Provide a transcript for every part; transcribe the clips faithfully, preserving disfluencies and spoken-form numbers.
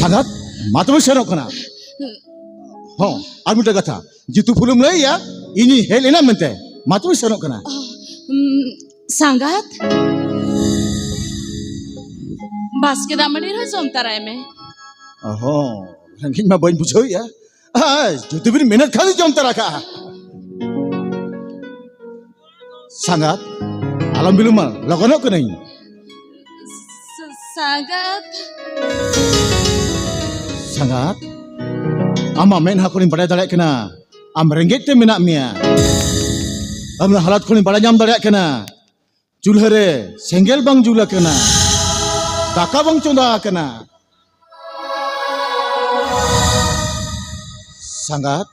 ᱥᱟᱸᱜᱟᱛ, ᱢᱟ ᱛᱚᱵᱮ ᱥᱮᱱᱚᱜ ᱠᱟᱱᱟ᱾ ᱦᱚᱸ, ᱟᱨ ᱢᱤᱫᱴᱟᱝ ᱠᱟᱛᱷᱟ, ᱡᱤᱛᱩ ᱯᱷᱩᱞᱮᱢ ᱞᱟᱹᱭ ᱟᱭᱟ, ᱤᱧᱤᱧ ᱦᱮᱡ ᱞᱮᱱᱟ ᱢᱮᱱᱛᱮ᱾ ᱢᱟ ᱛᱚᱵᱮ ᱥᱮᱱᱚᱜ ᱠᱟᱱᱟ᱾ ᱚ, ᱩᱢ, ᱥᱟᱸᱜᱟᱛ, ᱵᱟᱥᱠᱮ ᱫᱟᱜ ᱢᱟᱹᱰᱤ ᱨᱮᱦᱚᱸ ᱡᱚᱢ ᱛᱟᱨᱟᱭ ᱢᱮ᱾ ᱚ ᱦᱚᱸ, ᱨᱮᱸᱜᱮᱡ ᱢᱟ ᱵᱟᱹᱧ ᱵᱩᱡᱷᱟᱹᱣᱮᱫᱼᱟ᱾ ᱟᱭ, ᱡᱩᱫᱤ ᱵᱤᱱ ᱢᱮᱱᱮᱫ ᱠᱷᱟᱱ ᱫᱚ ᱡᱚᱢ ᱛᱟᱨᱟ ᱠᱟᱜᱼᱟ᱾ ᱥᱟᱸᱜᱟᱛ, ᱟᱞᱚᱢ ᱵᱤᱞᱚᱢᱟ, ᱞᱚᱜᱚᱱᱚᱜ ᱠᱟᱹᱱᱟᱹᱧ᱾ ᱥ-, ᱥᱟᱸᱜᱟᱛ᱾ ᱥᱟᱸᱜᱟᱛ, ᱟᱢᱟᱜ ᱢᱮᱫᱦᱟ ᱠᱷᱚᱱᱤᱧ ᱵᱟᱲᱟᱭ ᱫᱟᱲᱮᱭᱟᱜ ᱠᱟᱱᱟ, ᱟᱢ ᱨᱮᱸᱜᱮᱡ ᱛᱮ ᱢᱮᱱᱟᱜ ᱢᱮᱭᱟ᱾ ᱟᱢᱟᱜ ᱦᱟᱞᱚᱛ ᱠᱷᱚᱱᱤᱧ ᱵᱟᱲᱟᱭ ᱧᱟᱢ ᱫᱟᱲᱮᱭᱟᱜ ᱠᱟᱱᱟ, ᱪᱩᱞᱦᱟᱹ ᱨᱮ ᱥᱮᱸᱜᱮᱞ ᱵᱟᱝ ᱡᱩᱞ ᱟᱠᱟᱱᱟ, ᱫᱟᱠᱟ ᱵᱟᱝ ᱪᱚᱸᱫᱟ ᱟᱠᱟᱱᱟ᱾ ᱥᱟᱸᱜᱟᱛ,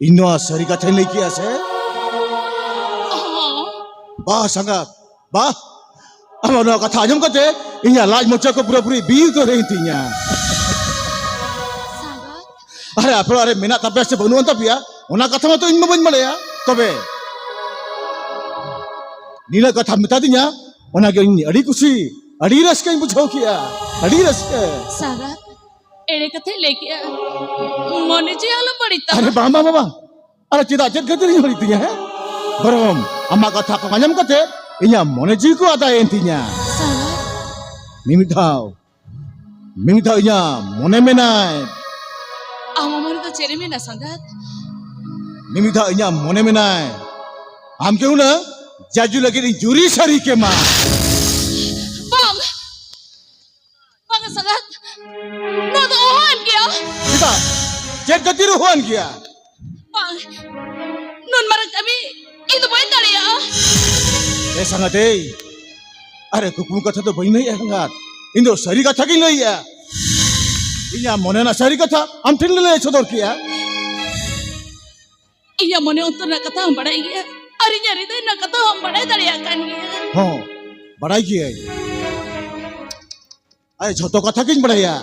ᱤᱧ ᱱᱚᱣᱟ ᱥᱟᱹᱨᱤ ᱠᱟᱛᱷᱟᱧ ᱞᱟᱹᱭ ᱠᱮᱜᱼᱟ ᱥᱮ? ᱦᱚᱸ᱾ ᱵᱟᱦ ᱥᱟᱸᱜᱟᱛ, ᱵᱟᱦ! ᱟᱢᱟᱜ ᱱᱚᱣᱟ ᱠᱟᱛᱷᱟ ᱟᱸᱡᱚᱢ ᱠᱟᱛᱮ ᱤᱧᱟᱜ ᱞᱟᱡ ᱢᱚᱪᱟ ᱠᱚ ᱯᱩᱨᱟᱹᱯᱩᱨᱤ ᱵᱤ ᱩᱛᱟᱹᱨ ᱮᱱ ᱛᱤᱧᱟ᱾ ᱥᱟᱸᱜᱟᱛ᱾ ᱟᱨᱮ, ᱟᱯᱮ ᱚᱲᱟᱜ ᱨᱮ ᱢᱮᱱᱟᱜ ᱛᱟᱯᱮᱭᱟ ᱥᱮ ᱵᱟᱹᱱᱩᱜ ᱟᱱ ᱛᱟᱯᱮᱭᱟ, ᱚᱱᱟ ᱠᱟᱛᱷᱟ ᱢᱟᱛᱚ ᱤᱧ ᱢᱟ ᱵᱟᱹᱧ ᱵᱟᱲᱟᱭᱟ᱾ ᱛᱚᱵᱮ ᱱᱤᱱᱟᱹᱜ ᱠᱟᱛᱷᱟ ᱢᱮᱛᱟᱫᱤᱧᱟ, ᱚᱱᱟᱜᱮ ᱤᱧ ᱟᱹᱰᱤ ᱠᱩᱥᱤ, ᱟᱹᱰᱤ ᱨᱟᱹᱥᱠᱟᱹᱧ ᱵᱩᱡᱷᱟᱹᱣ ᱠᱮᱜᱼᱟ, ᱟᱹᱰᱤ ᱨᱟᱹᱥᱠᱟᱹ᱾ ᱥᱟᱸᱜᱟᱛ, ᱮᱲᱮ ᱠᱟᱛᱷᱟᱧ ᱞᱟᱹᱭ ᱠᱮᱜᱼᱟ, ᱢᱚᱱᱮ ᱡᱤᱣᱤ ᱟᱞᱚᱢ ᱵᱟᱹᱲᱤᱡ ᱛᱟᱢᱟ᱾ ᱟᱨᱮ ᱵᱟᱝ, ᱵᱟᱝ, ᱵᱟᱝ, ᱵᱟᱝ᱾ ᱟᱨᱮ ᱪᱮᱫᱟᱜ, ᱪᱮᱫ ᱠᱷᱟᱹᱛᱤᱨ ᱤᱧ ᱵᱟᱹᱲᱤᱡ ᱛᱤᱧᱟ, ᱦᱮᱸ? ᱵᱚᱨᱚᱝ ᱟᱢᱟᱜ ᱠᱟᱛᱷᱟ ᱠᱚ ᱟᱸᱡᱚᱢ ᱠᱟᱛᱮ ᱤᱧᱟᱜ ᱢᱚᱱᱮ ᱡᱤᱣᱤ ᱠᱚ ᱟᱫᱟᱭᱮᱱ ᱛᱤᱧᱟ᱾ ᱥᱟᱸᱜᱟᱛ᱾ ᱢᱤᱢᱤᱫ ᱫᱷᱟᱣ, ᱢᱤᱢᱤᱫ ᱫᱷᱟᱣ ᱤᱧᱟᱜ ᱢᱚᱱᱮ ᱢᱮᱱᱟᱭ᱾ ᱟᱢᱟᱜ ᱢᱚᱱᱮ ᱫᱚ ᱪᱮᱫ ᱮ ᱢᱮᱱᱟ, ᱥᱟᱸᱜᱟᱛ? ᱢᱤᱢᱤᱫ ᱫᱷᱟᱣ ᱤᱧᱟᱜ ᱢᱚᱱᱮ ᱢᱮᱱᱟᱭ, ᱟᱢ ᱜᱮ ᱦᱩᱱᱟᱹᱝ ᱡᱟᱡᱩ ᱞᱟᱹᱜᱤᱫ ᱤᱧ ᱡᱩᱨᱤ ᱥᱟᱹᱨᱤ ᱠᱮᱢᱟ᱾ ᱵᱟᱝ, ᱵᱟᱝ ᱥᱟᱸᱜᱟᱛ, ᱱᱚᱣᱟ ᱫᱚ ᱚᱦᱚ ᱮᱢ ᱜᱮᱭᱟ᱾ ᱪᱮᱫᱟᱜ? ᱪᱮᱫ ᱠᱷᱟᱹᱛᱤᱨ ᱚᱦᱚ ᱮᱢ ᱜᱮᱭᱟ? ᱵᱟᱝ, ᱱᱩᱱ ᱢᱟᱨᱟᱝ ᱠᱟᱹᱢᱤ ᱤᱧ ᱫᱚ ᱵᱟᱹᱧ ᱫᱟᱲᱮᱭᱟᱜᱼᱟ᱾ ᱮ ᱥᱟᱸᱜᱟᱛ, ᱮᱭ, ᱟᱨᱮ ᱠᱩᱠᱢᱩ ᱠᱟᱛᱷᱟ ᱫᱚ ᱵᱟᱹᱧ ᱞᱟᱹᱭᱮᱜᱼᱟ ᱥᱟᱸᱜᱟᱛ, ᱤᱧ ᱫᱚ ᱥᱟᱹᱨᱤ ᱠᱟᱛᱷᱟ ᱜᱤᱧ ᱞᱟᱹᱭᱮᱜᱼᱟ᱾ ᱤᱧᱟᱜ ᱢᱚᱱᱮ ᱨᱮᱱᱟᱜ ᱥᱟᱹᱨᱤ ᱠᱟᱛᱷᱟ ᱟᱢ ᱴᱷᱮᱱ ᱞᱮ ᱞᱟᱹᱭ ᱥᱚᱫᱚᱨ ᱠᱮᱜᱼᱟ᱾ ᱤᱧᱟᱜ ᱢᱚᱱᱮ ᱚᱱᱛᱚᱨ ᱨᱮᱱᱟᱜ ᱠᱟᱛᱷᱟ ᱦᱚᱸᱢ ᱵᱟᱲᱟᱭ ᱜᱮᱭᱟ, ᱟᱨ ᱤᱧᱟᱜ ᱦᱨᱤᱫᱟᱹᱭ ᱨᱮᱱᱟᱜ ᱠᱟᱛᱷᱟ ᱦᱚᱸᱢ ᱵᱟᱲᱟᱭ ᱫᱟᱲᱮᱭᱟᱜ ᱠᱟᱱ ᱜᱮᱭᱟ᱾ ᱦᱚᱸ, ᱵᱟᱲᱟᱭ ᱜᱤᱭᱟᱹᱧ᱾ ᱟᱭ, ᱡᱷᱚᱛᱚ ᱠᱟᱛᱷᱟ ᱜᱤᱧ ᱵᱟᱲᱟᱭᱟ᱾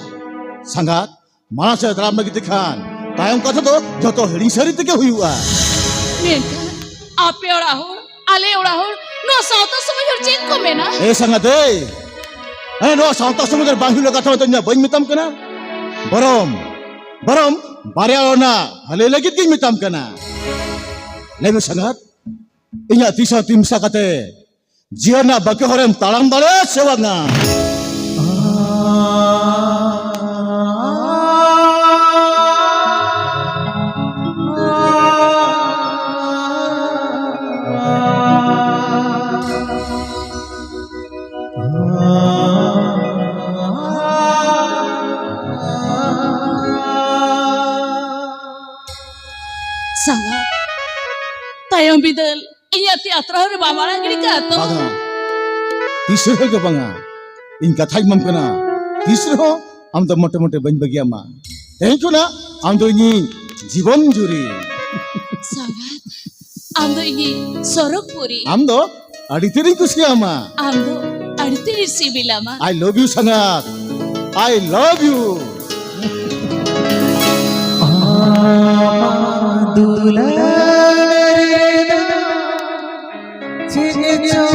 ᱥᱟᱸᱜᱟᱛ, ᱢᱟᱲᱟᱝ ᱥᱮᱫ ᱛᱟᱲᱟᱢ ᱞᱟᱹᱜᱤᱫ ᱛᱮᱠᱷᱟᱱ ᱛᱟᱭᱚᱢ ᱠᱟᱛᱷᱟ ᱫᱚ ᱡᱷᱚᱛᱚ ᱦᱤᱲᱤᱧ ᱥᱟᱹᱨᱤ ᱛᱮᱜᱮ ᱦᱩᱭᱩᱜᱼᱟ᱾ ᱢᱮᱱᱠᱷᱟᱱ ᱟᱯᱮ ᱚᱲᱟᱜ ᱦᱚᱲ, ᱟᱞᱮ ᱚᱲᱟᱜ ᱦᱚᱲ, ᱱᱚᱣᱟ ᱥᱟᱶᱛᱟ ᱥᱚᱢᱟᱡᱽ ᱦᱚᱲ ᱪᱮᱫ ᱠᱚ ᱢᱮᱱᱟ? ᱮ ᱥᱟᱸᱜᱟᱛ, ᱮᱭ, ᱦᱮᱸ, ᱱᱚᱣᱟ ᱥᱟᱶᱛᱟ ᱥᱚᱢᱟᱡᱽ ᱨᱮ ᱵᱟᱝ ᱦᱩᱭᱩᱜ ᱠᱟᱛᱷᱟ ᱢᱟᱛᱚ ᱤᱧ ᱢᱟ ᱵᱟᱹᱧ ᱢᱮᱛᱟᱢ ᱠᱟᱱᱟ᱾ ᱵᱚᱨᱚᱢ, ᱵᱚᱨᱚᱢ ᱵᱟᱨᱭᱟ ᱚᱱᱟ ᱵᱷᱟᱹᱞᱟᱹᱭ ᱞᱟᱹᱜᱤᱫ ᱜᱤᱧ ᱢᱮᱛᱟᱢ ᱠᱟᱱᱟ᱾ ᱞᱟᱹᱭ ᱢᱮ ᱥᱟᱸᱜᱟᱛ, ᱤᱧᱟᱹᱜ ᱛᱤ ᱥᱟᱶ ᱛᱤ ᱢᱮᱥᱟ ᱠᱟᱛᱮ ᱡᱤᱭᱚᱱ ᱨᱮᱱᱟᱜ ᱵᱟᱹᱠᱤ ᱦᱚᱨᱮᱢ ᱛᱟᱲᱟᱢ ᱫᱟᱲᱮᱭᱟᱜᱼᱟ ᱥᱮ ᱵᱟᱝᱟ? ᱥᱟᱸᱜᱟᱛ, ᱛᱟᱭᱚᱢ ᱵᱤᱫᱟᱹᱞ ᱤᱧᱟᱹᱜ ᱛᱤ ᱟᱛᱨᱟ ᱨᱮ ᱵᱟᱢ ᱟᱲᱟᱜ ᱜᱤᱰᱤ ᱠᱟᱜᱼᱟ ᱛᱚ? ᱵᱟᱝᱟ, ᱛᱤᱥ ᱨᱮᱦᱚᱸ ᱜᱮ ᱵᱟᱝᱟ᱾ ᱤᱧ ᱠᱟᱛᱷᱟᱧ ᱮᱢᱟᱢ ᱠᱟᱱᱟ, ᱛᱤᱥ ᱨᱮᱦᱚᱸ ᱟᱢ ᱫᱚ ᱢᱚᱴᱮ ᱢᱚᱴᱮ ᱵᱟᱹᱧ ᱵᱟᱹᱜᱤᱭᱟᱢᱟ᱾ ᱛᱮᱦᱮᱧ ᱠᱷᱚᱱᱟᱜ ᱟᱢ ᱫᱚ ᱤᱧᱤᱡ ᱡᱤᱵᱚᱱ ᱡᱩᱨᱤ᱾ ᱥᱟᱸᱜᱟᱛ, ᱟᱢ ᱫᱚ ᱤᱧᱤᱡ ᱥᱚᱨᱚᱜᱽ ᱯᱩᱨᱤ᱾ ᱟᱢ ᱫᱚ ᱟᱹᱰᱤ ᱛᱮᱫ ᱤᱧ ᱠᱩᱥᱤᱭᱟᱢᱟ᱾ ᱟᱢ ᱫᱚ ᱟᱹᱰᱤ ᱛᱮᱫ ᱤᱧ ᱥᱤᱵᱤᱞᱟᱢᱟ᱾ I love you ᱥᱟᱸᱜᱟᱛ, I love you᱾ ᱟᱢᱟᱜ ᱫᱩᱞᱟᱹᱲ ᱨᱮᱫᱚ ᱪᱮᱫ ᱪᱚ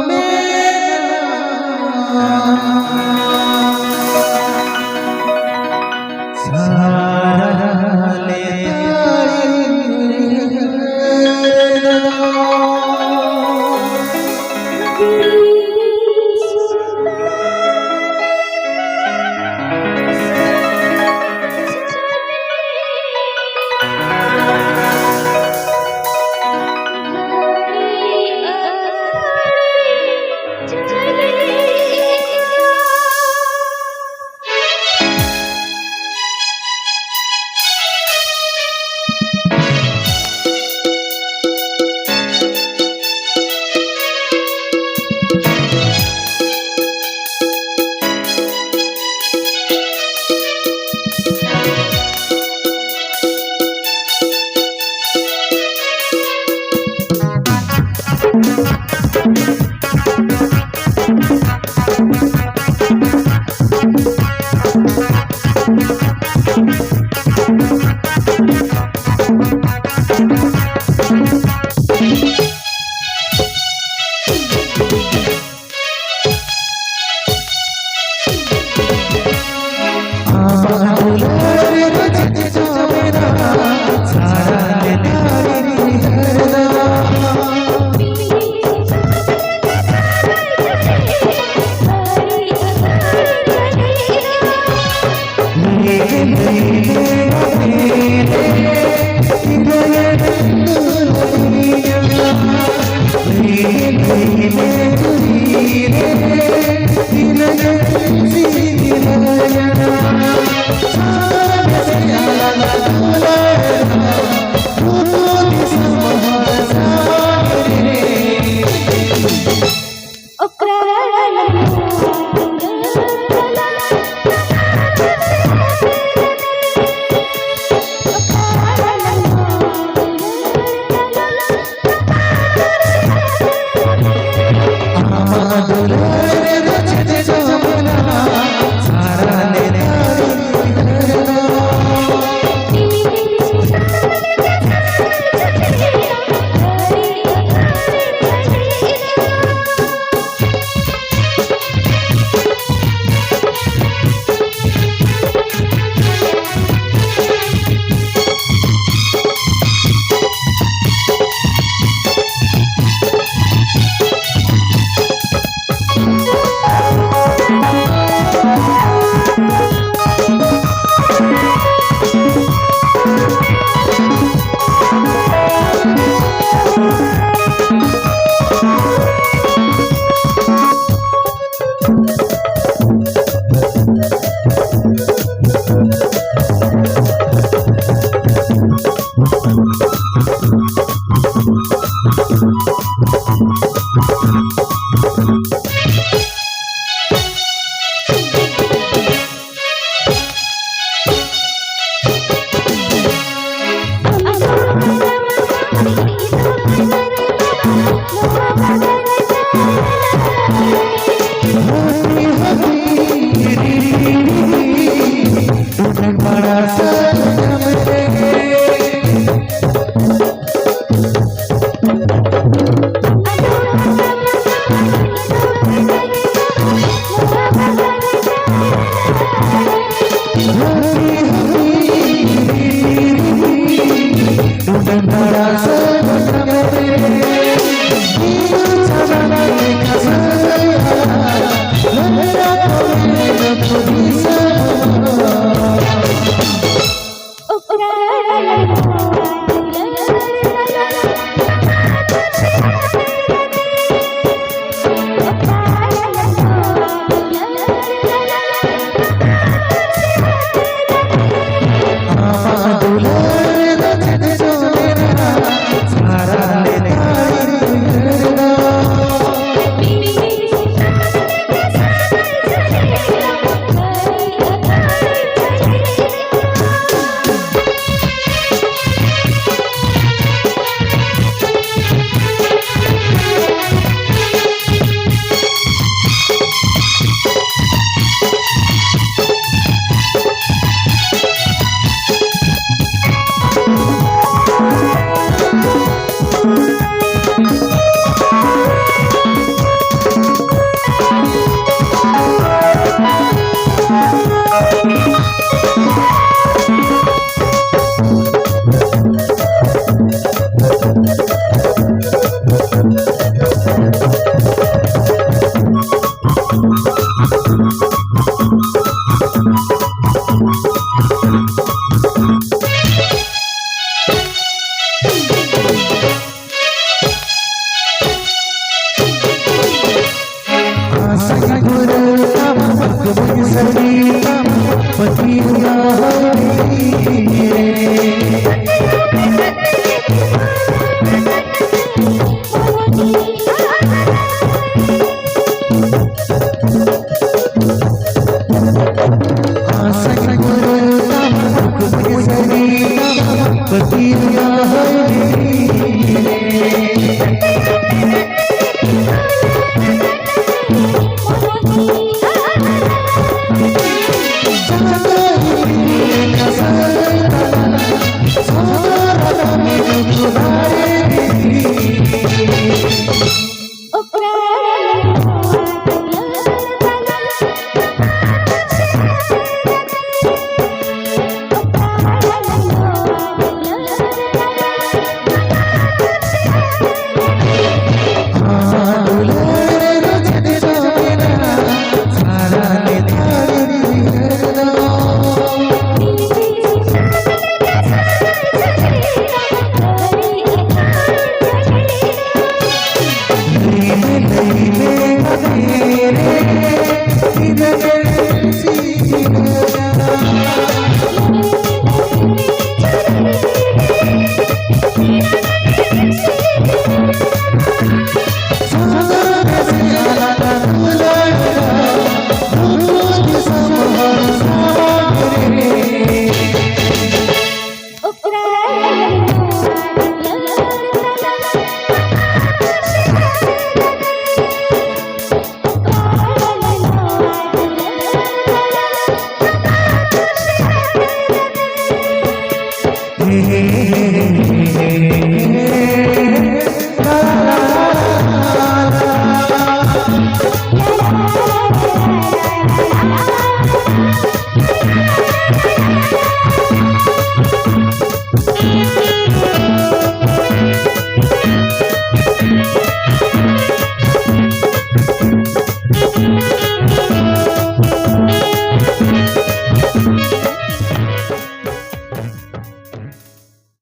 ᱢᱮᱱᱟᱜᱼᱟ᱾ ᱥᱟᱨᱟ ᱞᱮᱛᱟᱲ